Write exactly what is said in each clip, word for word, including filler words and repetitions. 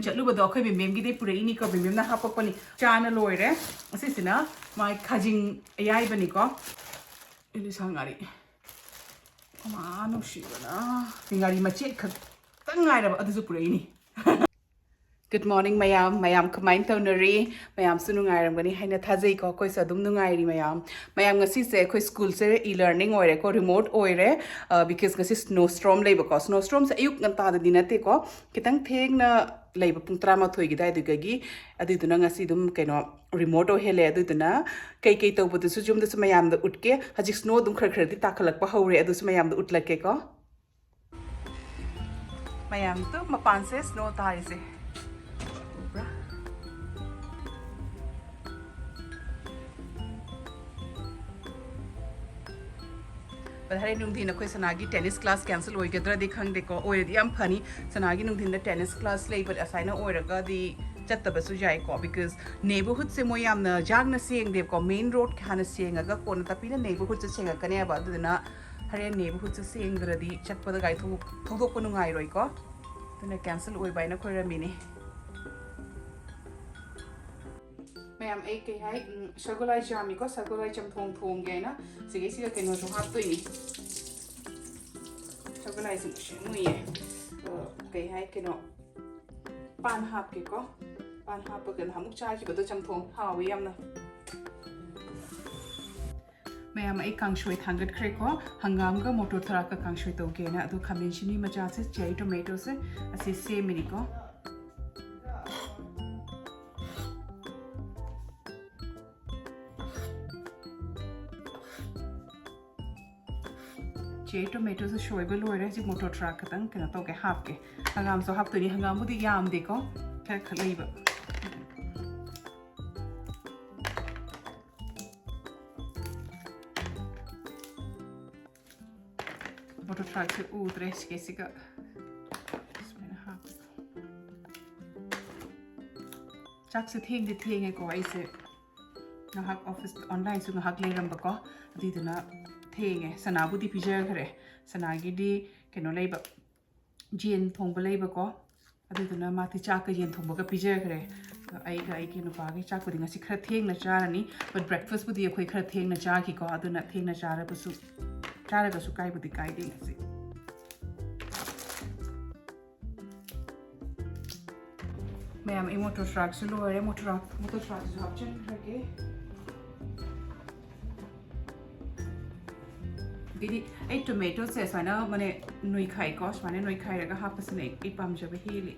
ꯆꯠꯂꯨꯕꯗꯣ ꯑꯩꯈꯣꯏ ꯕꯦꯝꯕꯦꯝꯒꯤꯗꯩ ꯄꯨꯔꯛꯏꯅꯤꯀꯣ, ꯕꯦꯝꯕꯦꯝꯅ ꯍꯥꯄꯛꯄꯅꯤ꯫ ꯆꯥꯅ ꯂꯣꯏꯔꯦ꯫ ꯑꯁꯤꯁꯤꯅ ꯃꯥꯏ ꯈꯥꯖꯤꯡ ꯑꯌꯥꯏꯕꯅꯤꯀꯣ꯫ ꯏꯂꯤꯁꯥ ꯉꯥꯔꯤ꯫ ꯑꯃ ꯅꯨꯡꯁꯤꯕꯅ꯫ ꯉꯥꯔꯤ ꯃꯆꯦꯠ ꯈꯛꯇꯪ ꯉꯥꯏꯔꯕ, ꯑꯗꯨꯁꯨ ꯄꯨꯔꯛꯏꯅꯤ꯫ Good morning ꯃꯌꯥꯝ꯫ ꯃꯌꯥꯝ ꯀꯃꯥꯏꯅ ꯇꯧꯅꯔꯤ? ꯃꯌꯥꯝꯁꯨ ꯅꯨꯡꯉꯥꯏꯔꯝꯒꯅꯤ ꯍꯥꯏꯅ ꯊꯥꯖꯩꯀꯣ꯫ ꯑꯩꯈꯣꯏꯁꯨ ꯑꯗꯨꯝ ꯅꯨꯡꯉꯥꯏꯔꯤ ꯃꯌꯥꯝ꯫ ꯃꯌꯥꯝ, ꯉꯁꯤꯁꯦ ꯑꯩꯈꯣꯏ ꯁ꯭ꯀꯨꯜꯁꯦ e-learning ꯑꯣꯏꯔꯦꯀꯣ, remote ꯑꯣꯏꯔꯦ꯫ ꯑ, because ꯉꯁꯤ snowstorm ꯂꯩꯕꯀꯣ꯫ Snowstormꯁꯦ ꯑꯌꯨꯛ ꯉꯟꯇꯥꯗꯗꯤ ꯅꯠꯇꯦꯀꯣ, ꯈꯤꯇꯪ ꯊꯦꯡꯅ ꯂꯩꯕ, ꯄꯨꯡ ꯇꯔꯥꯃꯥꯊꯣꯏꯒꯤ ꯑꯗꯨꯋꯥꯏꯗꯨꯗꯒꯤ꯫ ꯑꯗꯨꯗꯨꯅ ꯉꯁꯤ ꯑꯗꯨꯝ ꯀꯩꯅꯣ remote ꯑꯣꯏꯍꯜꯂꯦ꯫ ꯑꯗꯨꯗꯨꯅ ꯀꯩꯀꯩ ꯇꯧꯕꯗꯨꯁꯨ ꯌꯨꯝꯗꯁꯨ ꯃꯌꯥꯝꯗ ꯎꯠꯀꯦ꯫ ꯍꯧꯖꯤꯛ snow ꯑꯗꯨꯝ ꯈꯔ ꯈꯔꯗꯤ ꯇꯥꯈꯠꯂꯛꯄ ꯍꯧꯔꯦ, ꯑꯗꯨꯁꯨ ꯃꯌꯥꯝꯗ ꯎꯠꯂꯛꯀꯦꯀꯣ꯫ ꯃꯌꯥꯝꯗꯣ ꯃꯄꯥꯟꯁꯦ snow ꯇꯥꯔꯤꯁꯦ ꯎꯕ꯭ꯔꯥ? But ꯍꯣꯔꯦꯟ ꯅꯨꯡꯊꯤꯟ ꯑꯩꯈꯣꯏ ꯁꯅꯥꯒꯤ tennis class cancel ꯑꯣꯏꯒꯗ꯭ꯔꯗꯤ ꯈꯪꯗꯦꯀꯣ, ꯑꯣꯏꯔꯗꯤ ꯌꯥꯝ ꯐꯅꯤ꯫ ꯁꯅꯥꯒꯤ ꯅꯨꯡꯊꯤꯟꯗ tennis class ꯂꯩꯕ ꯑꯁꯨꯃꯥꯏꯅ ꯑꯣꯏꯔꯒꯗꯤ ꯆꯠꯇꯕꯁꯨ ꯌꯥꯏꯀꯣ, because neighborhoodꯁꯦ ꯃꯣꯏ ꯌꯥꯝꯅ ꯌꯥꯡꯅ ꯁꯦꯡꯗꯦꯕꯀꯣ, main road ꯍꯥꯟꯅ ꯁꯦꯡꯉꯒ ꯀꯣꯟꯅ ꯇꯞꯄꯤꯅ neighborhoodꯁꯦ ꯁꯦꯡꯉꯛꯀꯅꯦꯕ꯫ ꯑꯗꯨꯗꯨꯅ ꯍꯣꯔꯦꯟ neighborhoodꯁꯦ ꯁꯦꯡꯗ꯭ꯔꯗꯤ ꯆꯠꯄꯗ ꯒꯥꯔꯤ ꯊꯧ-, ꯊꯧꯗꯣꯛꯄ ꯅꯨꯡꯉꯥꯏꯔꯣꯏꯀꯣ꯫ ꯑꯗꯨꯅ cancel ꯑꯣꯏꯕ ꯍꯥꯏꯅ ꯈꯣꯏꯔꯝꯃꯤꯅꯤ꯫ ꯃꯌꯥꯝ, ꯑꯩ ꯀꯩ ꯍꯥꯏ, ꯎꯝ, ꯁꯒꯣꯜꯍꯋꯥꯏ ꯆꯥꯝꯃꯤꯀꯣ, ꯁꯒꯣꯜꯍꯋꯥꯏ ꯆꯝꯊꯣꯡ ꯊꯣꯡꯒꯦ ꯍꯥꯏꯅ ꯁꯤꯒꯩꯁꯤꯗ ꯀꯩꯅꯣꯁꯨ ꯍꯥꯞꯇꯣꯏꯅꯤ꯫ ꯁꯒꯣꯜꯍꯋꯥꯏꯁꯦ ꯃꯨꯁꯨꯛ ꯃꯨꯏꯌꯦ꯫ ꯑ, ꯀꯩ ꯍꯥꯏ, ꯀꯩꯅꯣ, ꯄꯥꯟ ꯍꯥꯞꯀꯦꯀꯣ꯫ ꯄꯥꯟ ꯍꯥꯞꯄꯒ ꯅꯍꯥꯟꯃꯨꯛ ꯆꯥꯈꯤꯕꯗꯣ ꯆꯝꯊꯣꯡ ꯍꯥꯎꯋꯤ ꯌꯥꯝꯅ꯫ ꯃꯌꯥꯝ, ꯑꯩ ꯀꯥꯡꯁꯣꯏ ꯊꯥꯡꯒꯠꯈ꯭ꯔꯦꯀꯣ꯫ ꯍꯪꯒꯥꯝꯒ ꯃꯣꯇꯣꯔ ꯊꯔꯥꯛꯀ ꯀꯥꯡꯁꯣꯏ ꯇꯧꯒꯦꯅ꯫ ꯑꯗꯣ ꯈꯥꯃꯦꯟ ꯑꯁꯤꯟꯕꯤ ꯃꯆꯥꯁꯦ, cherry tomatoꯁꯦ, ꯑꯁꯤ ꯁꯦꯝꯃꯤꯅꯤꯀꯣ꯫ cherry tomatoꯁꯦ ꯁꯣꯏꯕ ꯂꯣꯏꯔꯦ꯫ ꯍꯧꯖꯤꯛ ꯃꯣꯇꯣꯔ ꯊꯔꯥꯛ ꯈꯛꯇꯪ ꯀꯩꯅꯣ ꯇꯧꯒꯦ, ꯍꯥꯞꯀꯦ꯫ ꯍꯪꯒꯥꯝꯁꯨ ꯍꯥꯞꯇꯣꯏꯅꯤ꯫ ꯍꯪꯒꯥꯝꯕꯨꯗꯤ ꯌꯥꯝꯗꯦꯀꯣ, ꯈꯔ ꯈꯛ ꯂꯩꯕ꯫ ꯃꯣꯇꯣꯔ ꯊꯔꯥꯛꯁꯦ ꯎꯗ꯭ꯔꯦ, ꯁꯤꯒꯩꯁꯤꯒ ꯁꯨꯃꯥꯏꯅ ꯍꯥꯞꯄꯦ꯫ ꯆꯥꯛꯁꯦ ꯊꯦꯡꯗꯤ ꯊꯦꯡꯉꯦꯀꯣ, ꯑꯩꯁꯦ ꯉꯥꯏꯍꯥꯛ office, onlineꯁꯨ ꯉꯥꯏꯍꯥꯛ ꯂꯩꯔꯝꯕꯀꯣ, ꯑꯗꯨꯏꯗꯨꯅ ꯊꯦꯡꯉꯦ꯫ ꯁꯅꯥꯕꯨꯗꯤ ꯄꯤꯖꯈ꯭ꯔꯦ꯫ ꯁꯅꯥꯒꯤꯗꯤ ꯀꯩꯅꯣ ꯂꯩꯕ, ꯌꯦꯟ ꯊꯣꯡꯕ ꯂꯩꯕꯀꯣ, ꯑꯗꯨꯗꯨꯅ ꯃꯥꯗꯤ ꯆꯥꯛꯀ ꯌꯦꯟ ꯊꯣꯡꯕꯒ ꯄꯤꯖꯈ꯭ꯔꯦ꯫ ꯑꯗꯣ ꯑꯩꯒ ꯑꯩꯒꯤ ꯅꯨꯄꯥꯒꯤ ꯆꯥꯛꯄꯨꯗꯤ ꯉꯁꯤ ꯈꯔ ꯊꯦꯡꯅ ꯆꯥꯔꯅꯤ, but breakfastꯄꯨꯗꯤ ꯑꯩꯈꯣꯏ ꯈꯔ ꯊꯦꯡꯅ ꯆꯥꯈꯤꯀꯣ꯫ ꯑꯗꯨꯅ ꯊꯦꯡꯅ ꯆꯥꯔꯕꯁꯨ, ꯆꯥꯔꯒꯁꯨ ꯀꯥꯏꯕꯨꯗꯤ ꯀꯥꯏꯗꯦ ꯉꯁꯤ꯫ ꯃꯌꯥꯝ, ꯑꯩ ꯃꯣꯇꯣꯔ ꯁ꯭ꯔꯥꯛꯁꯨ ꯂꯣꯏꯔꯦ꯫ ꯃꯣꯇꯣꯔ ꯁ꯭ꯔꯥꯛ, ꯃꯣꯇꯣꯔ ꯁ꯭ꯔꯥꯛꯁꯤꯁꯨ ꯍꯥꯞꯆꯤꯟꯈ꯭ꯔꯒꯦ꯫ ꯑꯗꯩꯗꯤ ꯑꯩ tomatoꯁꯦ ꯁꯨꯃꯥꯏꯅ ꯃꯅꯦ ꯅꯣꯏꯈꯥꯏꯀꯣ, ꯁꯨꯃꯥꯏꯅ ꯅꯣꯏꯈꯥꯏꯔꯒ ꯍꯥꯞꯄꯁꯤꯅ ꯑꯩ, ꯑꯩ ꯄꯥꯝꯖꯕ ꯍꯦꯜꯂꯤ꯫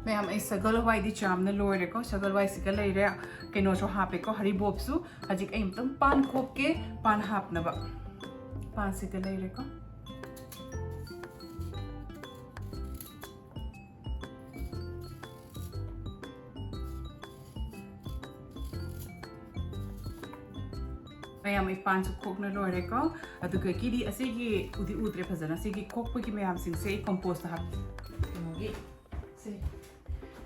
ꯃꯌꯥꯝ, ꯑꯩ ꯁꯒꯣꯜ ꯍꯋꯥꯏꯗꯤ ꯆꯥꯝꯅ ꯂꯣꯏꯔꯦꯀꯣ꯫ ꯁꯒꯣꯜ ꯍꯋꯥꯏꯁꯤꯒ ꯂꯩꯔꯦ, ꯀꯩꯅꯣꯁꯨ ꯍꯥꯞꯄꯦꯀꯣ, ꯍꯔꯤꯕꯣꯞꯁꯨ꯫ ꯍꯧꯖꯤꯛ ꯑꯩ ꯑꯃꯨꯛꯇꯪ ꯄꯥꯟ ꯈꯣꯛꯀꯦ, ꯄꯥꯟ ꯍꯥꯞꯅꯕ꯫ ꯄꯥꯟꯁꯤꯒ ꯂꯩꯔꯦꯀꯣ꯫ ꯃꯌꯥꯝ, ꯑꯩ ꯄꯥꯟꯁꯨ ꯈꯣꯛꯅ ꯂꯣꯏꯔꯦꯀꯣ꯫ ꯑꯗꯨꯒ ꯀꯤꯗꯤ ꯑꯁꯤꯒꯤ ꯎꯗꯤ ꯎꯗ꯭ꯔꯦ ꯐꯖꯅ꯫ ꯁꯤꯒꯤ ꯈꯣꯛꯄꯒꯤ ꯃꯌꯥꯝꯁꯤꯡꯁꯦ ꯑꯩ compost ꯍꯥꯞ-, ꯀꯩꯅꯣꯒꯤ, ꯁꯦ,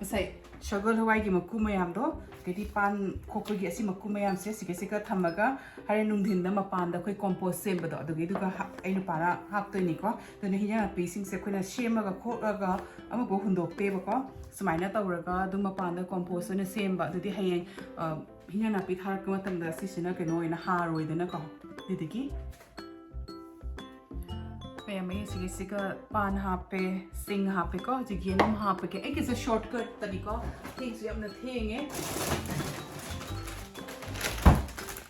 ꯉꯁꯥꯏ ꯁꯒꯣꯜ ꯍꯋꯥꯏꯒꯤ ꯃꯀꯨ ꯃꯌꯥꯝꯗꯣ, ꯑꯗꯩꯗꯤ ꯄꯥꯟ ꯈꯣꯛꯄꯒꯤ ꯑꯁꯤ ꯃꯀꯨ ꯃꯌꯥꯝꯁꯦ ꯁꯤꯒ ꯁꯤꯒ ꯊꯝꯃꯒ ꯍꯣꯔꯦꯟ ꯅꯨꯡꯊꯤꯟꯗ ꯃꯄꯥꯟꯗ ꯑꯩꯈꯣꯏ compost ꯁꯦꯝꯕꯗꯣ, ꯑꯗꯨꯒꯤꯗꯨꯒ ꯍꯥꯞ-, ꯑꯩ ꯅꯨꯄꯥꯅ ꯍꯥꯞꯇꯣꯏꯅꯤꯀꯣ꯫ ꯑꯗꯨꯅ ꯍꯤꯟꯖꯥꯡ ꯅꯥꯄꯤꯁꯤꯡꯁꯦ ꯑꯩꯈꯣꯏꯅ ꯁꯦꯝꯃꯒ ꯈꯣꯛꯑꯒ ꯑꯃꯐꯥꯎ ꯍꯨꯟꯗꯣꯛꯇꯦꯕꯀꯣ꯫ ꯁꯨꯃꯥꯏꯅ ꯇꯧꯔꯒ ꯑꯗꯨꯝ ꯃꯄꯥꯟꯗ compost ꯑꯣꯏꯅ ꯁꯦꯝꯕ꯫ ꯑꯗꯨꯗꯤ ꯍꯌꯦꯡ, ꯑ, ꯍꯤꯟꯖꯥꯡ ꯅꯥꯄꯤ ꯊꯥꯔꯛꯄ ꯃꯇꯝꯗ ꯁꯤꯁꯤꯅ ꯀꯩꯅꯣ ꯑꯣꯏꯅ ꯍꯥꯔ ꯑꯣꯏꯗꯅꯀꯣ꯫ ꯑꯗꯨꯗꯒꯤ ꯃꯌꯥꯝ, ꯑꯩ ꯁꯤꯒꯤꯁꯤꯒ ꯄꯥꯟ ꯍꯥꯞꯄꯦ, ꯁꯤꯡ ꯍꯥꯞꯄꯦꯀꯣ꯫ ꯍꯧꯖꯤꯛ ꯌꯦꯅꯝ ꯍꯥꯞꯄꯒꯦ꯫ ꯑꯩꯒꯤꯁꯦ shortcutꯇꯅꯤꯀꯣ꯫ ꯊꯦꯡꯁꯨ ꯌꯥꯝꯅ ꯊꯦꯡꯉꯦ꯫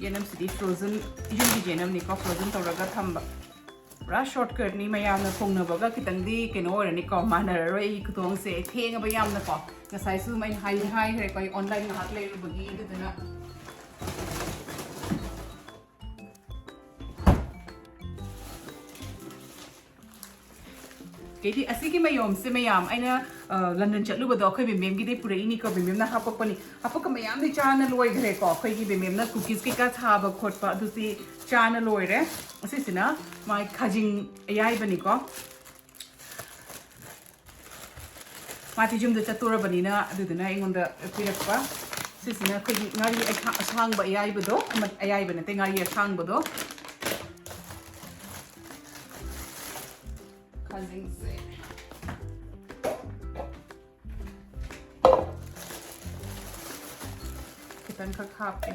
ꯌꯦꯅꯝꯁꯤꯗꯤ frozen, ꯌꯨꯝꯒꯤ ꯌꯦꯅꯝꯅꯤꯀꯣ, frozen ꯇꯧꯔꯒ ꯊꯝꯕ꯫ ꯄꯨꯔꯥ shortcutꯅꯤ꯫ ꯃꯌꯥꯝꯅ ꯊꯣꯡꯅꯕꯒ ꯈꯤꯇꯪꯗꯤ ꯀꯩꯅꯣ ꯑꯣꯏꯔꯅꯤꯀꯣ, ꯃꯥꯟꯅꯔꯔꯣꯏ ꯑꯩꯒꯤ ꯈꯨꯊꯣꯡꯁꯦ꯫ ꯊꯦꯡꯉꯕ ꯌꯥꯝꯅꯀꯣ꯫ ꯉꯁꯥꯏꯁꯨ ꯑꯗꯨꯝ ꯑꯩꯅ ꯍꯥꯏꯗꯤ ꯍꯥꯏꯈ꯭ꯔꯦꯀꯣ, ꯑꯩ online ꯉꯥꯏꯍꯥꯛ ꯂꯩꯔꯨꯕꯒꯤ꯫ ꯑꯗꯨꯗꯨꯅ ꯀꯩꯗꯤ ꯑꯁꯤꯒꯤ ꯃꯌꯣꯝꯁꯦ ꯃꯌꯥꯝ ꯑꯩꯅ, ꯑ, ꯂꯟꯗꯟ ꯆꯠꯂꯨꯕꯗꯣ ꯑꯩꯈꯣꯏ ꯕꯦꯝꯕꯦꯝꯒꯤꯗꯩ ꯄꯨꯔꯛꯏꯅꯤꯀꯣ, ꯕꯦꯝꯕꯦꯝꯅ ꯍꯥꯄꯛꯄꯅꯤ꯫ ꯍꯥꯄꯛꯄ ꯃꯌꯥꯝꯗꯤ ꯆꯥꯅ ꯂꯣꯏꯈ꯭ꯔꯦꯀꯣ꯫ ꯑꯩꯈꯣꯏꯒꯤ ꯕꯦꯝꯕꯦꯝꯅ cookies ꯀꯩꯀꯥ ꯁꯥꯕ ꯈꯣꯠꯄ ꯑꯗꯨꯗꯤ ꯆꯥꯅ ꯂꯣꯏꯔꯦ꯫ ꯑꯁꯤꯁꯤꯅ ꯃꯥꯏ ꯈꯥꯖꯤꯡ ꯑꯌꯥꯏꯕꯅꯤꯀꯣ꯫ ꯃꯥꯗꯤ ꯌꯨꯝꯗ ꯆꯠꯇꯣꯔꯕꯅꯤꯅ ꯑꯗꯨꯗꯨꯅ ꯑꯩꯉꯣꯟꯗ ꯄꯤꯔꯛꯄ꯫ ꯁꯤꯁꯤꯅ ꯑꯩꯈꯣꯏꯒꯤ ꯉꯥꯔꯤ ꯑꯁꯥ- ꯑꯁꯥꯡꯕ ꯑꯌꯥꯏꯕꯗꯣ, ꯑꯃ- ꯑꯌꯥꯏꯕ ꯅꯠꯇꯦ, ꯉꯥꯔꯤ ꯑꯁꯥꯡꯕꯗꯣ꯫ ꯈꯥꯖꯤꯡꯁꯦ ꯈꯤꯇꯪꯈꯛ ꯍꯥꯞꯀꯦ꯫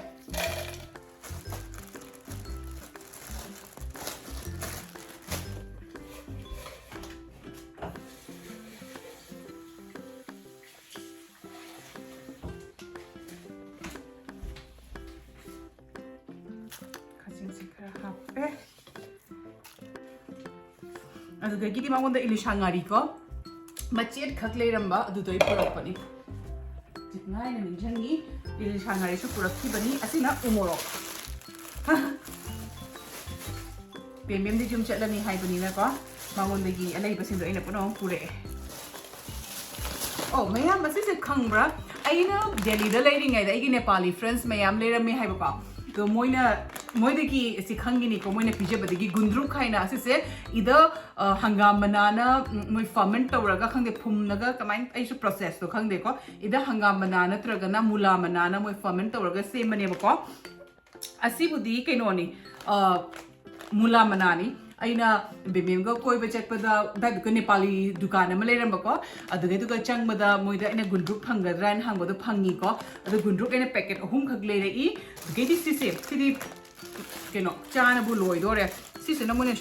ꯈꯥꯖꯤꯡꯁꯤ ꯈꯔ ꯍꯥꯞꯄꯦ꯫ ꯑꯗꯨꯗꯒꯤꯗꯤ ꯃꯉꯣꯟꯗ ꯏꯂꯤꯁꯥ ꯉꯥꯔꯤ ꯀꯣ, ꯃꯆꯦꯠ ꯈꯛ ꯂꯩꯔꯝꯕ, ꯑꯗꯨꯗꯣ ꯑꯩ ꯄꯨꯔꯛꯄꯅꯤ꯫ ꯍꯧꯖꯤꯛ ꯉꯥꯏꯅ ꯅꯤꯡꯁꯤꯡꯉꯤ, ꯏꯂꯤꯁꯥ ꯉꯥꯔꯤꯁꯨ ꯄꯨꯔꯛꯈꯤꯕꯅꯤ꯫ ꯑꯁꯤꯅ ꯎꯃꯣꯔꯣꯛ꯫ ꯕꯦꯝꯕꯦꯝꯗꯤ ꯌꯨꯝ ꯆꯠꯂꯅꯤ ꯍꯥꯏꯕꯅꯤꯅꯀꯣ, ꯃꯉꯣꯟꯗꯒꯤ ꯑꯂꯩꯕꯁꯤꯡꯗꯣ ꯑꯩꯅ ꯄꯨꯝꯅꯃꯛ ꯄꯨꯔꯛꯑꯦ꯫ ꯑꯣ, ꯃꯌꯥꯝ, ꯑꯁꯤꯁꯦ ꯈꯪꯕ꯭ꯔꯥ? ꯑꯩꯅ ꯗꯦꯜꯂꯤꯗ ꯂꯩꯔꯤꯉꯩꯗ ꯑꯩꯒꯤ ꯅꯦꯄꯥꯂꯤ friends ꯃꯌꯥꯝ ꯂꯩꯔꯝꯃꯦ ꯍꯥꯏꯕꯀꯣ꯫ ꯑꯗꯣ ꯃꯣꯏꯅ, ꯃꯣꯏꯗꯒꯤ ꯑꯁꯤ ꯈꯪꯒꯤꯅꯤꯀꯣ, ꯃꯣꯏꯅ ꯄꯤꯖꯕꯗꯒꯤ ꯒꯨꯟꯗ꯭ꯔꯨꯛ ꯍꯥꯏꯅ ꯑꯁꯤꯁꯦ ꯏꯗ, ꯑ, ꯍꯪꯒꯥꯝ ꯃꯅꯥꯅ, ꯎꯝ, ꯃꯣꯏ ferment ꯇꯧꯔꯒ, ꯈꯪꯗꯦ, ꯐꯨꯝꯂꯒ, ꯀꯃꯥꯏꯅ, ꯑꯩꯁꯨ process ꯇꯣ ꯈꯪꯗꯦꯀꯣ, ꯏꯗ ꯍꯪꯒꯥꯝ ꯃꯅꯥ ꯅꯠꯇ꯭ꯔꯒꯅ ꯃꯨꯂꯥ ꯃꯅꯥꯅ ꯃꯣꯏ ferment ꯇꯧꯔꯒ ꯁꯦꯝꯕꯅꯦꯕꯀꯣ꯫ ꯑꯁꯤꯕꯨꯗꯤ ꯀꯩꯅꯣꯅꯤ, ꯑ, ꯃꯨꯂꯥ ꯃꯅꯥꯅꯤ꯫ ꯑꯩꯅ ꯕꯦꯝꯕꯦꯝꯒ ꯀꯣꯏꯕ ꯆꯠꯄꯗ ꯑꯗꯥꯏꯗꯨꯒ ꯅꯦꯄꯥꯂꯤ ꯗꯨꯀꯥꯟ ꯑꯃ ꯂꯩꯔꯝꯕꯀꯣ, ꯑꯗꯨꯗꯩꯗꯨꯒ ꯆꯪꯕꯗ ꯃꯣꯏꯗ ꯑꯩꯅ ꯒꯨꯟꯗ꯭ꯔꯨꯛ ꯐꯪꯒꯗ꯭ꯔꯥ ꯍꯥꯏꯅ ꯍꯪꯕꯗꯣ ꯐꯪꯉꯤꯀꯣ꯫ ꯑꯗꯨ ꯒꯨꯟꯗ꯭ꯔꯨꯛ ꯑꯩꯅ packet ꯑꯍꯨꯝꯈꯛ ꯂꯩꯔꯛꯏ꯫ ꯑꯗꯨꯗꯩꯗꯤ ꯁꯤꯁꯦ, ꯁꯤꯗꯤ ꯀꯩꯅꯣ, ꯆꯥꯅꯕꯨ ꯂꯣꯏꯗꯣꯔꯦ꯫ ꯁꯤꯁꯤꯅ ꯃꯣꯏꯅ,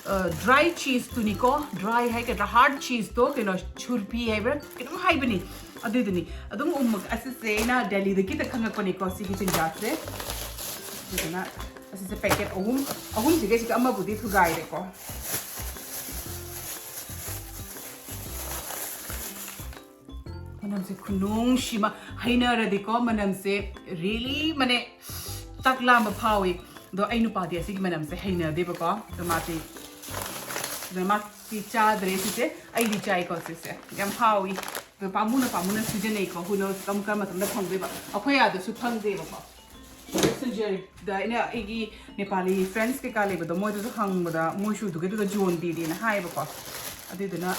ꯑ, dry cheese ꯇꯨꯅꯤꯀꯣ, dry ꯍꯥꯏꯒꯗ꯭ꯔꯥ, hard cheese ꯇꯣ, ꯀꯩꯅꯣ, ꯁꯨꯔꯄꯤ ꯍꯥꯏꯕ꯭ꯔꯥ, ꯀꯩꯅꯣꯝ ꯍꯥꯏꯕꯅꯤ꯫ ꯑꯗꯨꯏꯗꯨꯅꯤ꯫ ꯑꯗꯨꯝ ꯎꯝꯃꯒ, ꯑꯁꯤꯁꯦ ꯑꯩꯅ ꯗꯦꯜꯂꯤꯗꯒꯤꯇ ꯈꯪꯉꯛꯄꯅꯤꯀꯣ, ꯁꯤꯒꯤ ꯆꯤꯟꯖꯥꯛꯁꯦ꯫ ꯑꯗꯨꯗꯨꯅ ꯑꯁꯤꯁꯦ packet ꯑꯍꯨꯝ, ꯑꯍꯨꯝꯁꯤꯒꯩꯁꯤꯒ ꯑꯃꯕꯨꯗꯤ ꯊꯨꯒꯥꯏꯔꯦꯀꯣ꯫ ꯃꯅꯝꯁꯦ ꯈꯨꯅꯨꯡꯁꯤꯃ, ꯍꯩꯅꯔꯗꯤꯀꯣ, ꯃꯅꯝꯁꯦ really ꯃꯅꯦ ꯆꯥꯛ ꯂꯥꯝꯕ ꯐꯥꯎꯏ꯫ ꯑꯗꯣ ꯑꯩ ꯅꯨꯄꯥꯗꯤ ꯑꯁꯤꯒꯤ ꯃꯅꯝꯁꯦ ꯍꯩꯅꯗꯦꯕꯀꯣ꯫ ꯑꯗꯣ ꯃꯥꯗꯤ, ꯑꯗꯣ ꯃꯥꯗꯤ ꯆꯥꯗ꯭ꯔꯦ ꯁꯤꯁꯦ, ꯑꯩꯗꯤ ꯆꯥꯏꯀꯣ ꯁꯤꯁꯦ꯫ ꯌꯥꯝ ꯍꯥꯎꯏ꯫ ꯑꯗꯣ ꯄꯥꯝꯃꯨꯅ ꯄꯥꯝꯃꯨꯅ ꯁꯤꯖꯤꯟꯅꯩꯀꯣ꯫ Who knows ꯀꯔꯝ ꯀꯔꯝꯕ ꯃꯇꯝꯗ ꯐꯪꯗꯣꯏꯕ꯫ ꯑꯩꯈꯣꯏ ꯑꯥꯗꯁꯨ ꯐꯪꯗꯦꯕꯀꯣ꯫ ꯁꯨꯟꯖꯔꯤꯗ ꯑꯩꯅ ꯑꯩꯒꯤ ꯅꯦꯄꯥꯂꯤ friends ꯀꯩꯀꯥ ꯂꯩꯕꯗꯣ ꯃꯣꯏꯗꯁꯨ ꯍꯪꯕꯗ ꯃꯣꯏꯁꯨ ꯑꯗꯨꯒꯤꯗꯨꯒ ꯌꯣꯟꯗꯦꯗꯦꯅ ꯍꯥꯏꯌꯦꯕꯀꯣ꯫ ꯑꯗꯨꯗꯨꯅ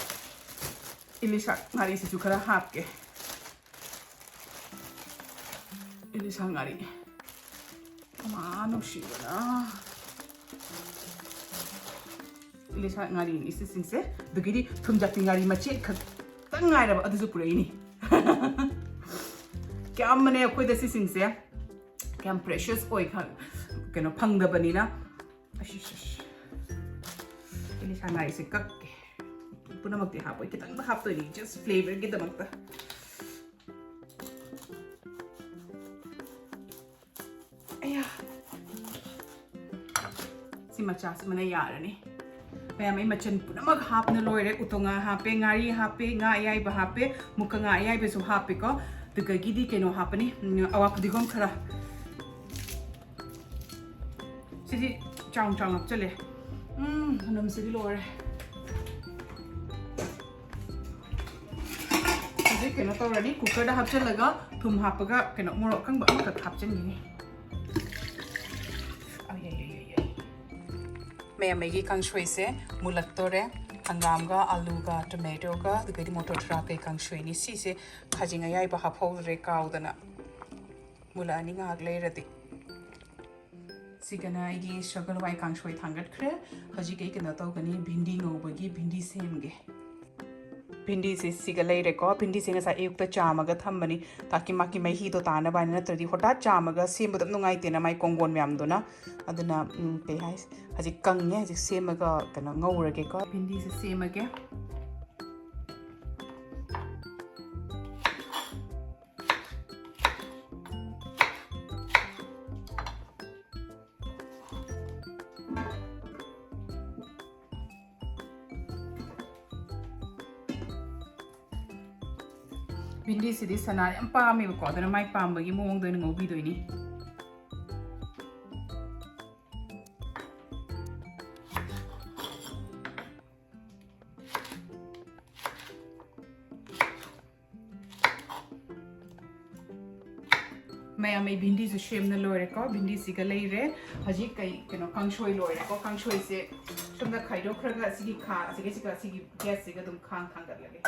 ꯏꯂꯤꯁꯥ ꯉꯥꯔꯤꯁꯤꯁꯨ ꯈꯔ ꯍꯥꯞꯀꯦ꯫ ꯏꯂꯤꯁꯥ ꯉꯥꯔꯤ꯫ ꯑꯃ ꯅꯨꯡꯁꯤꯕꯅ꯫ ꯏꯂꯤꯁꯥ ꯉꯥꯔꯤꯅꯤ ꯁꯤꯁꯤꯡꯁꯦ꯫ ꯑꯗꯨꯒꯤꯗꯤ ꯊꯨꯝꯖꯥꯛꯄꯤ ꯉꯥꯔꯤ ꯃꯆꯦꯠ ꯈꯛꯇꯪ ꯉꯥꯏꯔꯕ, ꯑꯗꯨꯁꯨ ꯄꯨꯔꯛꯏꯅꯤ꯫ ꯀꯌꯥꯝ ꯃꯅꯦ ꯑꯩꯈꯣꯏꯗ ꯁꯤꯁꯤꯡꯁꯦ꯫ ꯌꯥꯝ precious ꯑꯣꯏ, ꯈ-, ꯀꯩꯅꯣ, ꯐꯪꯗꯕꯅꯤꯅ꯫ ꯑꯁ, ꯑꯁ, ꯑꯁ꯫ ꯏꯂꯤꯁꯥ ꯉꯥꯔꯤꯁꯦ ꯀꯛꯀꯦ꯫ ꯄꯨꯝꯅꯃꯛꯇꯤ ꯍꯥꯞꯄꯣꯏ, ꯈꯤꯇꯪꯗ ꯍꯥꯞꯇꯣꯏꯅꯤ, just flavorꯒꯤꯗꯃꯛꯇ꯫ ꯑꯌꯥ꯫ ꯁꯤ ꯃꯆꯥꯁꯤꯃꯅ ꯌꯥꯔꯅꯤ꯫ ꯃꯌꯥꯝ, ꯑꯩ ꯃꯆꯜ ꯄꯨꯝꯅꯃꯛ ꯍꯥꯞꯅ ꯂꯣꯏꯔꯦ꯫ ꯎꯇꯣꯡꯉꯥ ꯍꯥꯞꯄꯦ, ꯉꯥꯔꯤ ꯍꯥꯞꯄꯦ, ꯉꯥ ꯑꯌꯥꯏꯕ ꯍꯥꯞꯄꯦ, ꯃꯨꯀ ꯉꯥ ꯑꯌꯥꯏꯕꯁꯨ ꯍꯥꯞꯄꯦꯀꯣ꯫ ꯑꯗꯨꯗꯒꯤꯗꯤ ꯀꯩꯅꯣ ꯍꯥꯞꯄꯅꯤ, ꯎꯝ, ꯑꯋꯥ ꯐꯗꯤꯒꯣꯝ ꯈꯔ꯫ ꯁꯤꯗꯤ ꯆꯥꯎ ꯆꯥꯎ ꯍꯥꯞꯆꯜꯂꯦ꯫ ꯎꯝ, ꯃꯅꯝꯁꯤꯗꯤ ꯂꯣꯏꯔꯦ꯫ ꯍꯧꯖꯤꯛ ꯀꯩꯅꯣ ꯇꯧꯔꯅꯤ, cookerꯗ ꯍꯥꯞꯆꯜꯂꯒ ꯊꯨꯝ ꯍꯥꯞꯄꯒ ꯀꯩꯅꯣ ꯃꯣꯔꯣꯛ ꯑꯀꯪꯕ ꯑꯃꯈꯛ ꯍꯥꯞꯆꯟꯈꯤꯅꯤ꯫ ꯑꯩ, ꯑꯩ, ꯑꯩ, ꯑꯩ, ꯑꯩ꯫ ꯃꯌꯥꯝ, ꯑꯩꯒꯤ ꯀꯥꯡꯁꯣꯏꯁꯦ ꯃꯨꯜꯂꯛꯇꯣꯔꯦ꯫ ꯍꯪꯒꯥꯝꯒ, ꯑꯂꯨꯒ, tomatoꯒ, ꯑꯗꯨꯒꯗꯤ ꯃꯣꯇꯣꯔ ꯊꯔꯥꯛꯀꯩ ꯀꯥꯡꯁꯣꯏꯅꯤ꯫ ꯁꯤꯁꯦ ꯈꯥꯖꯤꯡ ꯑꯌꯥꯏꯕ ꯍꯥꯞꯍꯧꯗ꯭ꯔꯦ ꯀꯥꯎꯗꯅ꯫ ꯃꯨꯜꯂꯛꯑꯅꯤ ꯉꯥꯏꯍꯥꯛ ꯂꯩꯔꯗꯤ꯫ ꯁꯤꯒꯅ ꯑꯩꯒꯤ ꯁꯒꯣꯜ ꯍꯋꯥꯏ ꯀꯥꯡꯁꯣꯏ ꯊꯥꯡꯒꯠꯈ꯭ꯔꯦ꯫ ꯍꯧꯖꯤꯛ ꯑꯩ ꯀꯩꯅꯣ ꯇꯧꯒꯅꯤ, ꯚꯤꯟꯗꯤ ꯉꯧꯕꯒꯤ ꯚꯤꯟꯗꯤ ꯁꯦꯝꯒꯦ꯫ ꯚꯤꯟꯗꯤꯁꯦ ꯁꯤꯒ ꯂꯩꯔꯦꯀꯣ꯫ ꯚꯤꯟꯗꯤꯁꯦ ꯉꯁꯥꯏ ꯑꯌꯨꯛꯇ ꯆꯥꯝꯃꯒ ꯊꯝꯕꯅꯤ, ꯇꯥꯀꯤ ꯃꯥꯀꯤ ꯃꯍꯤꯗꯣ ꯇꯥꯅꯕ ꯍꯥꯏꯅ, ꯅꯠꯇ꯭ꯔꯗꯤ ꯍꯣꯇꯥꯠ ꯆꯥꯝꯃꯒ ꯁꯦꯝꯕꯗꯣ ꯌꯥꯝ ꯅꯨꯡꯉꯥꯏꯇꯦꯅ, ꯃꯥꯏ ꯀꯣꯡꯒꯣꯟ ꯃꯌꯥꯝꯗꯨꯅ꯫ ꯑꯗꯨꯅ, ꯎꯝ, ꯀꯩ ꯍꯥꯏ, ꯍꯧꯖꯤꯛ ꯀꯪꯉꯦ, ꯍꯧꯖꯤꯛ ꯁꯦꯝꯃꯒ ꯀꯩꯅꯣ ꯉꯧꯔꯒꯦꯀꯣ꯫ ꯚꯤꯟꯗꯤꯁꯦ ꯁꯦꯝꯃꯒꯦ꯫ ꯚꯤꯟꯗꯤꯁꯤꯗꯤ ꯁꯅꯥ ꯌꯥꯝ ꯄꯥꯝꯃꯦꯕꯀꯣ, ꯑꯗꯨꯅ ꯃꯥꯏ ꯄꯥꯝꯕꯒꯤ ꯃꯑꯣꯡꯗ ꯑꯣꯏꯅ ꯉꯧꯕꯤꯗꯣꯏꯅꯤ꯫ ꯃꯌꯥꯝ, ꯑꯩ ꯚꯤꯟꯗꯤꯁꯨ ꯁꯦꯝꯅ ꯂꯣꯏꯔꯦꯀꯣ꯫ ꯚꯤꯟꯗꯤꯁꯤꯒ ꯂꯩꯔꯦ꯫ ꯍꯧꯖꯤꯛ ꯀꯩ, ꯀꯩꯅꯣ, ꯀꯥꯡꯁꯣꯏ ꯂꯣꯏꯔꯦꯀꯣ꯫ ꯀꯥꯡꯁꯣꯏꯁꯦ ꯁꯣꯝꯗ ꯈꯥꯏꯗꯣꯛꯈ꯭ꯔꯒ ꯑꯁꯤꯒꯤ ꯈꯥ-, ꯑꯁꯤꯒ, ꯁꯤꯒ, ꯑꯁꯤꯒꯤ gasꯁꯤꯒ ꯑꯗꯨꯝ ꯈꯥꯡ ꯊꯥꯡꯒꯠꯂꯒꯦ꯫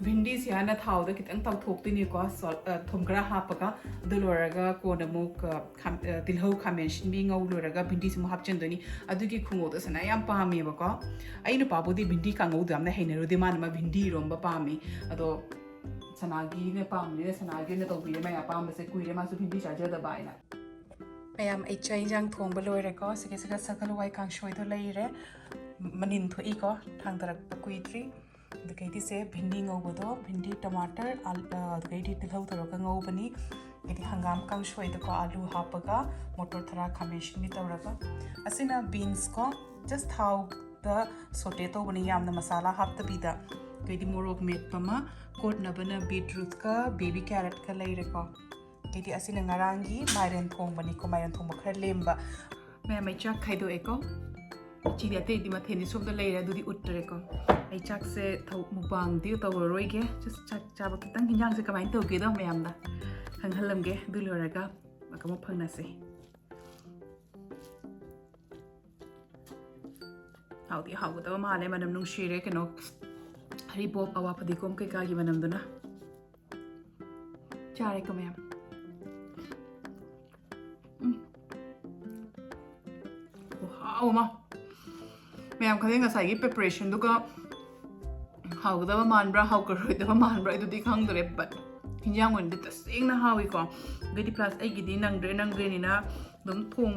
ꯚꯤꯟꯗꯤꯁꯦ ꯍꯥꯟꯅ ꯊꯥꯎꯗ ꯈꯤꯇꯪ ꯇꯥꯎꯊꯣꯛꯇꯣꯏꯅꯤꯀꯣ, salt, ꯑ, ꯊꯨꯝ ꯈꯔ ꯍꯥꯞꯄꯒ꯫ ꯑꯗꯨ ꯂꯣꯏꯔꯒ ꯀꯣꯟꯅ ꯑꯃꯨꯛ, ꯑ, ꯈꯥꯝ-, ꯑ, ꯇꯤꯜꯍꯧ, ꯈꯥꯃꯦꯟ ꯑꯁꯤꯟꯕꯤ ꯉꯧ ꯂꯣꯏꯔꯒ ꯚꯤꯟꯗꯤꯁꯤ ꯑꯃꯨꯛ ꯍꯥꯞꯆꯤꯟꯗꯣꯏꯅꯤ꯫ ꯑꯗꯨꯒꯤ ꯈꯨꯉꯧꯗꯣ ꯁꯅꯥ ꯌꯥꯝ ꯄꯥꯝꯃꯦꯕꯀꯣ꯫ ꯑꯩ ꯅꯨꯄꯥꯕꯨꯗꯤ ꯚꯤꯟꯗꯤ ꯀꯥꯡꯉꯧꯗꯣ ꯌꯥꯝꯅ ꯍꯩꯅꯔꯨꯗꯦ, ꯃꯥꯅ ꯃꯥ ꯚꯤꯟꯗꯤ ꯏꯔꯣꯝꯕ ꯄꯥꯝꯃꯤ꯫ ꯑꯗꯣ ꯁꯅꯥꯒꯤꯅ ꯄꯥꯝꯕꯅꯤꯅ ꯁꯅꯥꯒꯤ ꯑꯣꯏꯅ ꯇꯧꯕꯤꯔꯦ ꯃꯥꯏ ꯑꯄꯥꯝꯕꯁꯦ꯫ ꯀꯨꯏꯔꯦ ꯃꯥꯁꯨ ꯚꯤꯟꯗꯤ ꯆꯥꯖꯗꯕ ꯍꯥꯏꯅ꯫ ꯃꯌꯥꯝ, ꯑꯩ ꯆꯥꯛ ꯏꯟꯖꯥꯡ ꯊꯣꯡꯕ ꯂꯣꯏꯔꯦꯀꯣ꯫ ꯁꯤꯒ, ꯁꯤꯒ ꯁꯒꯣꯜ ꯍꯋꯥꯏ ꯀꯥꯡꯁꯣꯏꯗꯣ ꯂꯩꯔꯦ꯫ ꯃꯅꯤꯟ ꯊꯣꯛꯏꯀꯣ, ꯊꯥꯡꯗꯔꯛꯄ ꯀꯨꯏꯗ꯭ꯔꯤ꯫ ꯑꯗꯨꯗꯒꯤꯗꯤ ꯁꯦ ꯚꯤꯟꯗꯤ ꯉꯧꯕꯗꯣ, ꯚꯤꯟꯗꯤ, ꯇꯃꯥꯇꯔ, ꯑꯥꯜ-, ꯑ, ꯑꯗꯨꯗꯒꯤꯗꯤ ꯇꯤꯜꯍꯧ ꯇꯧꯔꯒ ꯉꯧꯕꯅꯤ꯫ ꯑꯗꯒꯤ ꯍꯪꯒꯥꯝ ꯀꯥꯡꯁꯣꯏꯗꯀꯣ, ꯑꯥꯂꯨ ꯍꯥꯞꯄꯒ, ꯃꯣꯇꯣꯔ ꯊꯔꯥ, ꯈꯥꯃꯦꯟ ꯑꯁꯤꯟꯕꯤ ꯇꯧꯔꯒ꯫ ꯑꯁꯤꯅ ꯕꯤꯟꯁꯀꯣ, just ꯊꯥꯎꯗ ꯁꯣꯇꯦ ꯇꯧꯕꯅꯤ, ꯌꯥꯝꯅ ꯃꯁꯥꯂꯥ ꯍꯥꯞꯇꯕꯤꯗ꯫ ꯑꯗꯩꯗꯤ ꯃꯣꯔꯣꯛ ꯃꯦꯠꯄ ꯑꯃ, ꯀꯣꯠꯅꯕꯅ ꯕꯤꯠꯔꯨꯠꯀ ꯕꯦꯕꯤ ꯀꯦꯔꯠꯀ ꯂꯩꯔꯦꯀꯣ꯫ ꯑꯗꯩꯗꯤ ꯑꯁꯤꯅ ꯉꯔꯥꯡꯒꯤ ꯃꯥꯏꯔꯦꯟ ꯊꯣꯡꯕꯅꯤꯀꯣ, ꯃꯥꯏꯔꯦꯟ ꯊꯣꯡꯕ ꯈꯔ ꯂꯦꯝꯕ꯫ ꯃꯌꯥꯝ, ꯑꯩ ꯆꯥꯛ ꯈꯥꯏꯗꯣꯛꯑꯦꯀꯣ꯫ ꯁꯤꯗꯤ ꯑꯇꯩꯗꯤ ꯃꯊꯦꯜꯗꯤ ꯁꯣꯝꯗ ꯂꯩꯔꯦ, ꯑꯗꯨꯗꯤ ꯎꯠꯇ꯭ꯔꯦꯀꯣ꯫ ꯑꯩ ꯆꯥꯛꯁꯦ ꯊꯧ-, ꯃꯨꯛꯕꯥꯡꯗꯤ ꯇꯧꯔꯔꯣꯏꯒꯦ꯫ Just ꯆꯥꯛ ꯆꯥꯕ ꯈꯤꯇꯪ, ꯍꯤꯟꯖꯥꯡꯁꯦ ꯀꯃꯥꯏꯅ ꯇꯧꯒꯦꯗꯣ ꯃꯌꯥꯝꯗ ꯈꯪꯍꯜꯂꯝꯒꯦ꯫ ꯑꯗꯨ ꯂꯣꯏꯔꯒ ꯑꯃꯨꯛ ꯐꯪꯅꯁꯦ꯫ ꯍꯥꯎꯗꯤ ꯍꯥꯎꯒꯗꯕ ꯃꯥꯜꯂꯦ, ꯃꯅꯝ ꯅꯨꯡꯁꯤꯔꯦ, ꯀꯩꯅꯣ, ꯍꯔꯤꯕꯣꯞ, ꯑꯋꯥ ꯐꯗꯤꯒꯣꯝ ꯀꯩꯀꯥꯒꯤ ꯃꯅꯝꯗꯨꯅ꯫ ꯆꯥꯔꯦꯀꯣ ꯃꯌꯥꯝ꯫ ꯎꯝ꯫ ꯈꯨꯍꯥꯎ ꯑꯃ꯫ ꯃꯌꯥꯝ, ꯈꯪꯗꯦ, ꯉꯁꯥꯏꯒꯤ preparationꯗꯨꯒ ꯍꯥꯎꯒꯗꯕ ꯃꯥꯟꯕ꯭ꯔꯥ, ꯍꯥꯎꯒꯔꯣꯏꯗꯕ ꯃꯥꯟꯕ꯭ꯔꯥ, ꯑꯗꯨꯗꯤ ꯈꯪꯗ꯭ꯔꯦ, but ꯍꯤꯟꯖꯥꯡ ꯑꯣꯏꯅꯗꯤ ꯇꯁꯦꯡꯅ ꯍꯥꯎꯏꯀꯣ꯫ ꯑꯗꯩꯗꯤ plus ꯑꯩꯒꯤꯗꯤ ꯅꯪꯗ꯭ꯔꯦ, ꯅꯪꯗ꯭ꯔꯦꯅꯤꯅ ꯑꯗꯨꯝ ꯊꯣꯡ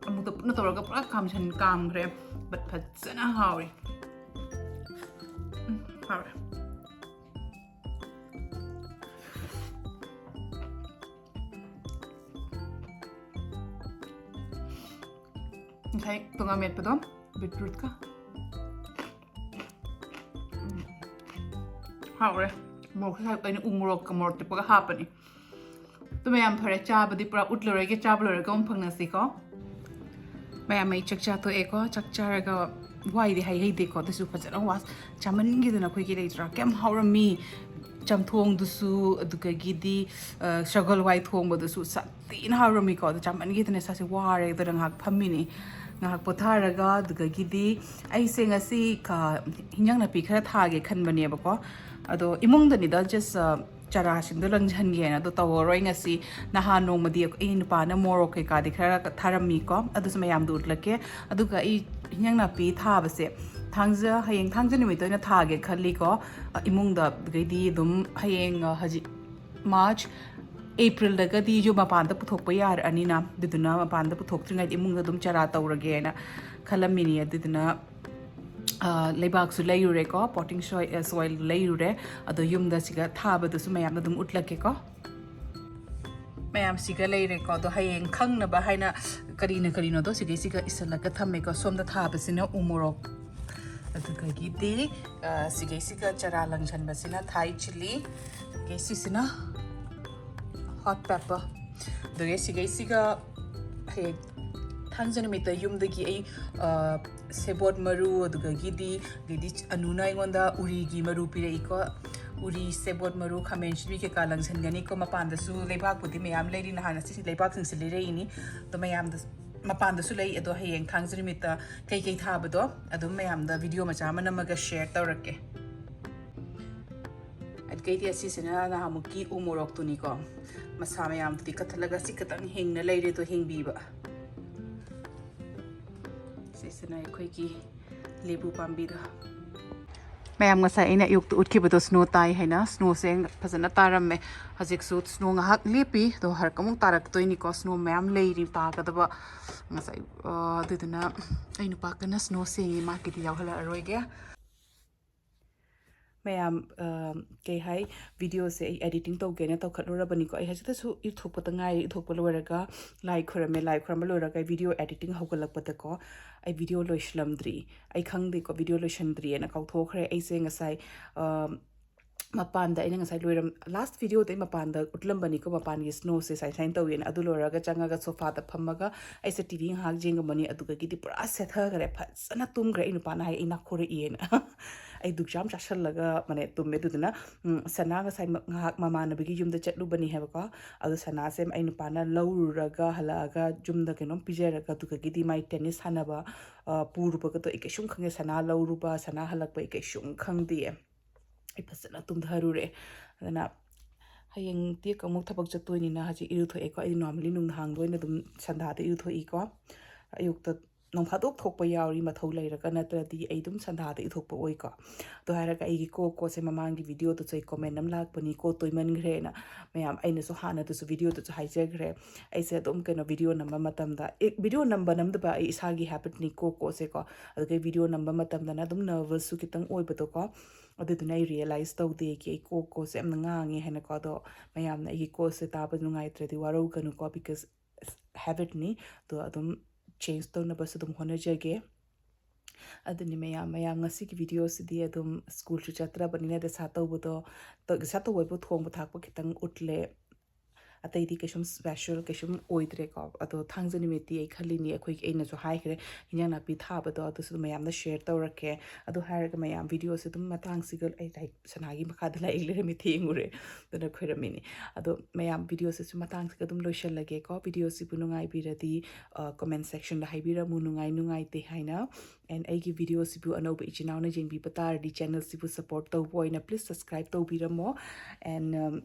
ꯑꯃꯨꯛꯇ ꯄꯨꯟꯅ ꯇꯧꯔꯒ ꯄꯨꯔꯥ ꯀꯥꯝꯁꯟ-, ꯀꯥꯝꯈ꯭ꯔꯦ, but ꯐꯖꯅ ꯍꯥꯎꯔꯦ꯫ ꯎꯝ, ꯍꯥꯎꯔꯦ꯫ ꯉꯁꯥꯏ ꯇꯣꯉꯥꯟ ꯃꯦꯠꯄꯗꯣ, ꯕꯤꯠꯔꯨꯠꯀ꯫ ꯎꯝ꯫ ꯍꯥꯎꯔꯦ꯫ ꯃꯣꯔꯣꯛꯁꯨ ꯁꯥꯏ-, ꯑꯩꯅ ꯎ ꯃꯣꯔꯣꯛꯀ ꯃꯣꯔꯣꯛ ꯑꯇꯦꯛꯄꯒ ꯍꯥꯞꯄꯅꯤ꯫ ꯑꯗꯨ ꯃꯌꯥꯝ, ꯐꯔꯦ, ꯆꯥꯕꯗꯤ ꯄꯨꯔꯥ ꯎꯠꯂꯔꯣꯏꯒꯦ, ꯆꯥꯕ ꯂꯣꯏꯔꯒ ꯑꯃꯨꯛ ꯐꯪꯅꯁꯤꯀꯣ꯫ ꯃꯌꯥꯝ, ꯑꯩ ꯆꯥꯛ ꯆꯥꯊꯣꯛꯑꯦꯀꯣ꯫ ꯆꯥꯛ ꯆꯥꯔꯒ ꯋꯥꯏꯗꯤ ꯍꯥꯏ ꯍꯩꯗꯦꯀꯣ, ꯑꯗꯨꯁꯨ ꯐꯖꯅ ꯋꯥꯁ-, ꯆꯥꯃꯟꯈꯤꯗꯅ ꯑꯩꯈꯣꯏꯒꯤ ꯂꯩꯇ꯭ꯔꯥ, ꯀꯌꯥꯝ ꯍꯥꯎꯔꯝꯃꯤ꯫ ꯆꯝꯊꯣꯡꯗꯨꯁꯨ, ꯑꯗꯨꯗꯒꯤꯗꯤ, ꯑ, ꯁꯒꯣꯜ ꯍꯋꯥꯏ ꯊꯣꯡꯕꯗꯨꯁꯨ ꯁꯥꯊꯤꯅ ꯍꯥꯎꯔꯝꯃꯤꯀꯣ꯫ ꯑꯗꯨ ꯆꯥꯃꯟꯈꯤꯗꯅ ꯏꯁꯥꯁꯦ ꯋꯥꯔꯦ, ꯑꯗꯨꯅ ꯉꯥꯏꯍꯥꯛ ꯐꯝꯃꯤꯅꯤ꯫ ꯉꯥꯏꯍꯥꯛ ꯄꯣꯊꯥꯔꯒ, ꯑꯗꯨꯗꯒꯤꯗꯤ ꯑꯩꯁꯦ ꯉꯁꯤ ꯀ-, ꯍꯤꯟꯖꯥꯡ ꯅꯥꯄꯤ ꯈꯔ ꯊꯥꯒꯦ ꯈꯟꯕꯅꯦꯕꯀꯣ꯫ ꯑꯗꯣ ꯏꯃꯨꯡꯗꯅꯤꯗ just ꯆꯔꯥꯁꯤꯡꯗꯣ ꯂꯪꯁꯤꯟꯒꯦꯅ ꯑꯗꯣ ꯇꯧꯔꯔꯣꯏ ꯉꯁꯤ꯫ ꯅꯍꯥꯟ ꯅꯣꯡꯃꯗꯤ ꯑꯩ ꯅꯨꯄꯥꯅ ꯃꯣꯔꯣꯛ ꯀꯩꯀꯥꯗꯤ ꯈꯔ ꯊꯥꯔꯝꯃꯤꯀꯣ, ꯑꯗꯨꯁꯨ ꯃꯌꯥꯝꯗꯣ ꯎꯠꯂꯛꯀꯦ꯫ ꯑꯗꯨꯒ ꯑꯩ ꯍꯤꯟꯖꯥꯡ ꯅꯥꯄꯤ ꯊꯥꯕꯁꯦ ꯊꯥꯡꯖ, ꯍꯌꯦꯡ ꯊꯥꯡꯖ ꯅꯨꯃꯤꯠꯇ ꯑꯣꯏꯅ ꯊꯥꯒꯦ ꯈꯜꯂꯤꯀꯣ꯫ ꯏꯃꯨꯡꯗ ꯑꯗꯩꯗꯤ ꯑꯗꯨꯝ ꯍꯌꯦꯡ ꯍꯧꯖꯤꯛ March, April-ꯗꯒꯗꯤ ꯌꯨꯝ ꯃꯄꯥꯟꯗ ꯄꯨꯊꯣꯛꯄ ꯌꯥꯔꯛꯑꯅꯤꯅ, ꯑꯗꯨꯗꯨꯅ ꯃꯄꯥꯟꯗ ꯄꯨꯊꯣꯛꯇ꯭ꯔꯤꯉꯩꯗ ꯏꯃꯨꯡꯗ ꯑꯗꯨꯝ ꯆꯔꯥ ꯇꯧꯔꯒꯦꯅ ꯈꯜꯂꯝꯃꯤꯅꯤ꯫ ꯑꯗꯨꯗꯨꯅ ꯂꯩꯕꯥꯛꯁꯨ ꯂꯩꯔꯨꯔꯦꯀꯣ, potting soil, soil ꯂꯩꯔꯨꯔꯦ꯫ ꯑꯗꯣ ꯌꯨꯝꯗ ꯁꯤꯒ ꯊꯥꯕꯗꯨꯁꯨ ꯃꯌꯥꯝꯗ ꯑꯗꯨꯝ ꯎꯠꯂꯛꯀꯦꯀꯣ꯫ ꯃꯌꯥꯝꯁꯤꯒ ꯂꯩꯔꯦꯀꯣ꯫ ꯑꯗꯣ ꯍꯌꯦꯡ ꯈꯪꯅꯕ ꯍꯥꯏꯅ ꯀꯔꯤꯅ ꯀꯔꯤꯅꯣꯗꯣ ꯁꯤꯒꯩꯁꯤꯒ ꯏꯁꯤꯜꯂꯒ ꯊꯝꯃꯦꯀꯣ꯫ ꯁꯣꯝꯗ ꯊꯥꯕꯁꯤꯅ ꯎ ꯃꯣꯔꯣꯛ, ꯑꯗꯨꯗꯒꯤꯗꯤ ꯁꯤꯒꯩꯁꯤꯒ ꯆꯔꯥ ꯂꯪꯁꯟꯕꯁꯤꯅ Thai chilli, ꯑꯗꯒꯤ ꯁꯤꯁꯤꯅ hot pepper꯫ ꯑꯗꯨꯒ ꯁꯤꯒꯩꯁꯤꯒ ꯍꯌꯦꯡ ꯊꯥꯡꯖ ꯅꯨꯃꯤꯠꯇ ꯌꯨꯝꯗꯒꯤ ꯑꯩ ꯁꯦꯕꯣꯠ ꯃꯔꯨ, ꯑꯗꯨꯗꯒꯤꯗꯤ ꯑꯗꯩꯗꯤ ꯑꯅꯨꯅ ꯑꯩꯉꯣꯟꯗ ꯎꯔꯤꯒꯤ ꯃꯔꯨ ꯄꯤꯔꯛꯏꯀꯣ꯫ ꯎꯔꯤ, ꯁꯦꯕꯣꯠ ꯃꯔꯨ, ꯈꯥꯃꯦꯟ ꯑꯁꯤꯟꯕꯤ ꯀꯩꯀꯥ ꯂꯪꯁꯟꯒꯅꯤꯀꯣ꯫ ꯃꯄꯥꯟꯗꯁꯨ ꯂꯩꯕꯥꯛꯄꯨꯗꯤ ꯃꯌꯥꯝ ꯂꯩꯔꯤ, ꯅꯍꯥꯟ ꯑꯁꯤꯁꯤ ꯂꯩꯕꯥꯛꯁꯤꯡꯁꯦ ꯂꯩꯔꯛꯏꯅꯤ꯫ ꯑꯗꯣ ꯃꯌꯥꯝꯗ, ꯃꯄꯥꯟꯗꯁꯨ ꯂꯩ꯫ ꯑꯗꯣ ꯍꯌꯦꯡ ꯊꯥꯡꯖ ꯅꯨꯃꯤꯠꯇ ꯀꯩꯀꯩ ꯊꯥꯕꯗꯣ ꯑꯗꯨꯝ ꯃꯌꯥꯝꯗ video ꯃꯆꯥ ꯑꯃ ꯅꯝꯃꯒ share ꯇꯧꯔꯛꯀꯦ꯫ ꯑꯗꯨꯗꯩꯗꯤ ꯑꯁꯤꯁꯤꯅ ꯅꯍꯥꯟꯃꯨꯛꯀꯤ ꯎ ꯃꯣꯔꯣꯛꯇꯨꯅꯤꯀꯣ꯫ ꯃꯁꯥ ꯃꯌꯥꯝꯗꯨꯗꯤ ꯀꯛꯊꯠꯂꯒ ꯁꯤ ꯈꯛꯇꯪ ꯍꯤꯡꯅ ꯂꯩꯔꯦ, ꯑꯗꯣ ꯍꯤꯡꯕꯤꯕ꯫ ꯁꯤꯁꯤꯅ ꯑꯩꯈꯣꯏꯒꯤ ꯂꯦꯕꯨ ꯄꯥꯝꯕꯤꯗꯣ꯫ ꯃꯌꯥꯝ, ꯉꯁꯥꯏ ꯑꯩꯅ ꯑꯌꯨꯛꯇ ꯎꯠꯈꯤꯕꯗꯣ snow ꯇꯥꯏ ꯍꯥꯏꯅ, snowꯁꯦ ꯐꯖꯅ ꯇꯥꯔꯝꯃꯦ꯫ ꯍꯧꯖꯤꯛꯁꯨ snow ꯉꯥꯏꯍꯥꯛ ꯂꯦꯞꯄꯤ, ꯑꯗꯣ ꯍꯔꯛ ꯑꯃꯨꯛ ꯇꯥꯔꯛꯇꯣꯏꯅꯤꯀꯣ꯫ Snow ꯃꯌꯥꯝ ꯂꯩꯔꯤ ꯇꯥꯒꯗꯕ꯫ ꯉꯁꯥꯏ, ꯑ, ꯑꯗꯨꯗꯨꯅ ꯑꯩ ꯅꯨꯄꯥ ꯀꯟꯅ snow ꯁꯦꯡꯉꯤ, ꯃꯥꯒꯤꯗꯤ ꯌꯥꯎꯍꯜꯂꯛꯑꯔꯣꯏꯒꯦ꯫ ꯃꯌꯥꯝ, ꯑ, ꯀꯩ ꯍꯥꯏ, videoꯁꯦ ꯑꯩ editing ꯇꯧꯒꯦꯅ ꯇꯧꯈꯠꯂꯨꯔꯕꯅꯤꯀꯣ꯫ ꯑꯩ ꯍꯧꯖꯤꯛꯇꯁꯨ ꯏꯔꯨꯊꯣꯛꯄꯗ ꯉꯥꯏꯔꯤ, ꯏꯔꯨꯊꯣꯛꯄ ꯂꯣꯏꯔꯒ ꯂꯥꯏ ꯈꯣꯏꯔꯝꯃꯦ, ꯂꯥꯏ ꯈꯣꯏꯔꯝꯕ ꯂꯣꯏꯔꯒ video editing ꯍꯧꯒꯠꯂꯛꯄꯗꯀꯣ, ꯑꯩ video ꯂꯣꯏꯁꯤꯜꯂꯝꯗ꯭ꯔꯤ꯫ ꯑꯩ ꯈꯪꯗꯦꯀꯣ, video ꯂꯣꯏꯁꯤꯟꯗ꯭ꯔꯤꯑꯅ ꯀꯥꯎꯊꯣꯛꯈ꯭ꯔꯦ꯫ ꯑꯩꯁꯦ ꯉꯁꯥꯏ, ꯑ, ꯃꯄꯥꯟꯗ ꯑꯩꯅ ꯉꯁꯥꯏ ꯂꯣꯏꯔꯝ-, last videoꯗ ꯑꯩ ꯃꯄꯥꯟꯗ ꯎꯠꯂꯝꯕꯅꯤꯀꯣ, ꯃꯄꯥꯟꯒꯤ snowꯁꯦ ꯁꯥꯏ ꯁꯥꯏꯅ ꯇꯧꯋꯦꯅ꯫ ꯑꯗꯨ ꯂꯣꯏꯔꯒ ꯆꯪꯉꯒ sofaꯗ ꯐꯝꯃꯒ ꯑꯩꯁꯦ TV ꯉꯥꯏꯍꯥꯛ ꯌꯦꯡꯉꯝꯕꯅꯤ, ꯑꯗꯨꯗꯒꯤꯗꯤ ꯄꯨꯔꯥ ꯁꯦꯠꯊꯈ꯭ꯔꯦ, ꯐꯖꯅ ꯇꯨꯝꯈ꯭ꯔꯦ꯫ ꯑꯩ ꯅꯨꯄꯥꯅ ꯍꯥꯏ ꯑꯩ ꯅꯥꯈꯣꯔꯛꯏꯅ꯫ ꯑꯩ ꯗꯨꯛꯁꯨ ꯌꯥꯝ ꯆꯥꯁꯜꯂꯒ ꯃꯅꯦ ꯇꯨꯝꯃꯦ꯫ ꯑꯗꯨꯗꯨꯅ, ꯎꯝ, ꯁꯅꯥ ꯉꯁꯥꯏ ꯃ-, ꯉꯥꯏꯍꯥꯛ ꯃꯃꯥꯟꯅꯕꯤꯒꯤ ꯌꯨꯝꯗ ꯆꯠꯂꯨꯕꯅꯤ ꯍꯥꯏꯕꯀꯣ꯫ ꯑꯗꯨ ꯁꯅꯥꯁꯦ ꯑꯩ ꯅꯨꯄꯥꯅ ꯂꯧꯔꯨꯔꯒ ꯍꯜꯂꯛꯑꯒ ꯌꯨꯝꯗ ꯀꯩꯅꯣꯝ ꯄꯤꯖꯔꯒ ꯑꯗꯨꯗꯒꯤꯗꯤ ꯃꯥꯏ tennis ꯁꯥꯟꯅꯕ, ꯑ, ꯄꯨꯔꯨꯕꯒꯗꯣ ꯑꯩ ꯀꯩꯁꯨꯝ ꯈꯪꯗꯦ꯫ ꯁꯅꯥ ꯂꯧꯔꯨꯕ, ꯁꯅꯥ ꯍꯜꯂꯛꯄ ꯑꯩ ꯀꯩꯁꯨꯝ ꯈꯪꯗꯦ꯫ ꯑꯩ ꯐꯖꯅ ꯇꯨꯝꯊꯔꯨꯔꯦ꯫ ꯑꯗꯨꯅ ꯍꯌꯦꯡ ꯇꯦꯛ ꯑꯃꯨꯛ ꯊꯕꯛ ꯆꯠꯇꯣꯏꯅꯤꯅ ꯍꯧꯖꯤꯛ ꯏꯔꯨꯊꯣꯛꯑꯦꯀꯣ꯫ ꯑꯩꯗꯤ normally ꯅꯨꯡꯗꯥꯡꯗ ꯑꯣꯏꯅ ꯑꯗꯨꯝ ꯁꯟꯗꯥꯗ ꯏꯔꯨꯊꯣꯛꯏꯀꯣ꯫ ꯑꯌꯨꯛꯇ ꯅꯣꯡ ꯐꯥꯗꯣꯛ ꯊꯣꯛꯄ ꯌꯥꯎꯔꯤ, ꯃꯊꯧ ꯂꯩꯔꯒ, ꯅꯠꯇ꯭ꯔꯗꯤ ꯑꯩ ꯑꯗꯨꯝ ꯁꯟꯗꯥꯗ ꯏꯊꯣꯛꯄ ꯑꯣꯏꯀꯣ꯫ ꯑꯗꯨ ꯍꯥꯏꯔꯒ ꯑꯩꯒꯤ ꯀꯣꯛ ꯀꯣꯁꯦ ꯃꯃꯥꯡꯒꯤ videoꯗꯁꯨ ꯑꯩ comment ꯑꯃ ꯂꯥꯛꯄꯅꯤ, ꯀꯣ ꯇꯣꯏꯃꯟꯈ꯭ꯔꯦꯅ꯫ ꯃꯌꯥꯝ, ꯑꯩꯅꯁꯨ ꯍꯥꯟꯅꯗꯁꯨ videoꯗꯁꯨ ꯍꯥꯏꯖꯈ꯭ꯔꯦ, ꯑꯩꯁꯦ ꯑꯗꯨꯝ ꯀꯩꯅꯣ video ꯅꯝꯕ ꯃꯇꯝꯗ, ꯑꯦ, video ꯅꯝꯕ ꯅꯝꯗꯕ ꯑꯩ ꯏꯁꯥꯒꯤ habitꯅꯤ ꯀꯣꯛ ꯀꯣꯁꯦꯀꯣ꯫ ꯑꯗꯨꯒ video ꯅꯝꯕ ꯃꯇꯝꯗꯅ ꯑꯗꯨꯝ nervousꯁꯨ ꯈꯤꯇꯪ ꯑꯣꯏꯕꯗꯣꯀꯣ꯫ ꯑꯗꯨꯗꯨꯅ ꯑꯩ realize ꯇꯧꯗꯦ ꯀꯤ ꯑꯩ ꯀꯣꯛ ꯀꯣꯁꯦ ꯌꯥꯝꯅ ꯉꯥꯡꯉꯦ ꯍꯥꯏꯅꯀꯣ꯫ ꯑꯗꯣ ꯃꯌꯥꯝꯅ ꯑꯩꯒꯤ ꯀꯣꯁꯦ ꯇꯥꯕ ꯅꯨꯡꯉꯥꯏꯇ꯭ꯔꯗꯤ ꯋꯥꯔꯧꯒꯅꯨꯀꯣ, because habitꯅꯤ꯫ ꯑꯗꯣ ꯑꯗꯨꯝ change ꯇꯧꯅꯕꯁꯨ ꯑꯗꯨꯝ ꯍꯣꯠꯅꯖꯒꯦ꯫ ꯑꯗꯨꯅꯤ ꯃꯌꯥꯝ, ꯃꯌꯥꯝ ꯉꯁꯤꯒꯤ videoꯁꯤꯗꯤ ꯑꯗꯨꯝ schoolꯁꯨ ꯆꯠꯇ꯭ꯔꯕꯅꯤꯅ ꯗꯁꯥ ꯇꯧꯕꯗꯣ, ꯗꯁꯥ ꯇꯧꯕ ꯍꯥꯏꯕꯨ ꯊꯣꯡꯕ ꯊꯥꯛꯄ ꯈꯤꯇꯪ ꯎꯠꯂꯦ꯫ ꯑꯇꯩꯗꯤ ꯀꯩꯁꯨꯝ special ꯀꯩꯁꯨꯝ ꯑꯣꯏꯗ꯭ꯔꯦꯀꯣ꯫ ꯑꯗꯣ ꯊꯥꯡꯖ ꯅꯨꯃꯤꯠꯇꯤ ꯑꯩ ꯈꯜꯂꯤꯅꯤ, ꯑꯩꯈꯣꯏꯒꯤ, ꯑꯩꯅꯁꯨ ꯍꯥꯏꯈ꯭ꯔꯦ, ꯏꯟꯖꯥꯡ ꯅꯥꯄꯤ ꯊꯥꯕꯗꯣ ꯑꯗꯨꯁꯨ ꯃꯌꯥꯝꯅ share ꯇꯧꯔꯛꯀꯦ꯫ ꯑꯗꯨ ꯍꯥꯏꯔꯒ ꯃꯌꯥꯝ videoꯁꯦ ꯑꯗꯨꯝ ꯃꯇꯥꯡꯁꯤꯒ, ꯑꯩ ꯂꯥꯏꯛ ꯁꯅꯥꯒꯤ ꯃꯈꯥꯗ ꯂꯥꯏꯔꯤꯛ ꯂꯩꯔꯝꯃꯤ ꯊꯦꯡꯉꯨꯔꯦ, ꯑꯗꯨꯅ ꯈꯣꯏꯔꯝꯃꯤꯅꯤ꯫ ꯑꯗꯣ ꯃꯌꯥꯝ videoꯁꯤꯁꯨ ꯃꯇꯥꯡꯁꯤꯒ ꯑꯗꯨꯝ ꯂꯣꯏꯁꯤꯜꯂꯒꯦꯀꯣ꯫ Videoꯁꯤꯕꯨ ꯅꯨꯡꯉꯥꯏꯕꯤꯔꯗꯤ, ꯑ, comment sectionꯗ ꯍꯥꯏꯕꯤꯔꯝꯃꯨ ꯅꯨꯡꯉꯥꯏ ꯅꯨꯡꯉꯥꯏꯇꯦ ꯍꯥꯏꯅ꯫ And ꯑꯩꯒꯤ videoꯁꯤꯕꯨ ꯑꯅꯧꯕ ꯏꯆꯤꯟ ꯏꯅꯥꯎꯅ ꯌꯦꯡꯕꯤꯕ ꯇꯥꯔꯗꯤ channelꯁꯤꯕꯨ support ꯇꯧꯕ ꯑꯣꯏꯅ please subscribe ꯇꯧꯕꯤꯔꯝꯃꯣ꯫ And, um,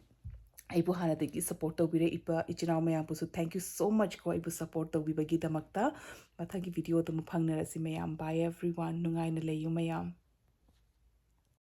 ꯑꯩꯕꯨ ꯍꯥꯟꯅꯗꯒꯤ support ꯇꯧꯕꯤꯔꯛꯏꯕ ꯏꯆꯤꯟ ꯏꯅꯥꯎ ꯃꯌꯥꯝꯕꯨꯁꯨ thank you so much ꯀꯣ, ꯑꯩꯕꯨ support ꯇꯧꯕꯤꯕꯒꯤꯗꯃꯛꯇ꯫ ꯃꯊꯪꯒꯤ videoꯗ ꯑꯃꯨꯛ ꯐꯪꯅꯔꯁꯤ ꯃꯌꯥꯝ꯫ Bye everyone, ꯅꯨꯡꯉꯥꯏꯅ ꯂꯩꯌꯨ ꯃꯌꯥꯝ꯫